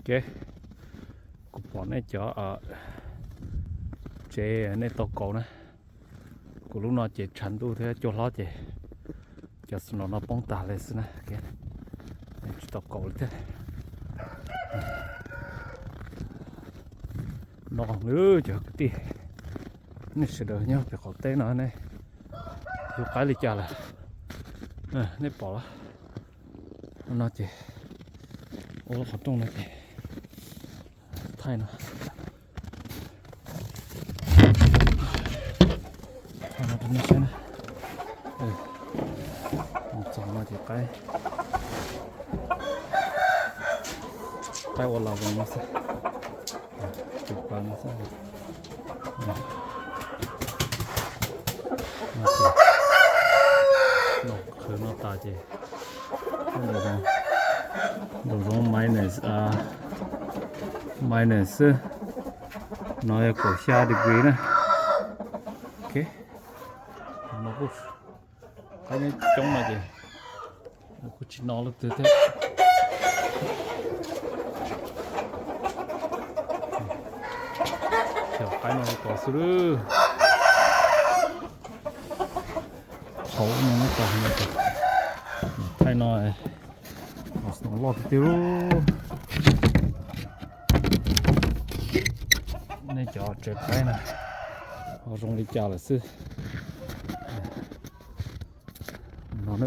Ok, kuv pom nej cov tsev nej tau kaus na. Kuv lub no ces tshav ntuj thiab cua hlob ces cov snow no poob tag li xwb na. Tsis tau kaus li thiab. No cov kwv tij, nej sawv daws nyob pem qaum teb no nej yug qaib li cas lawm? Nej pom los? No ces ua lub qhov rooj no ces thaij no, thaij no rau nej saib na. Txog no ces qaib, qaib ua los zoo no xwb. Tus plaws no xwb. Qhwv no tas ces ntaus zoo minus, minus xwb. No yog kaum xya degree na. Ok, no kuj qaib nyob coob no ces kuj tsis no leej twg thiab. Cov qaib no li ko xwb lawm. Thaum no thaij no, loj tiag tiag. Nej cov tsev qaib na, ho zoo li cas lawm xwb. No na,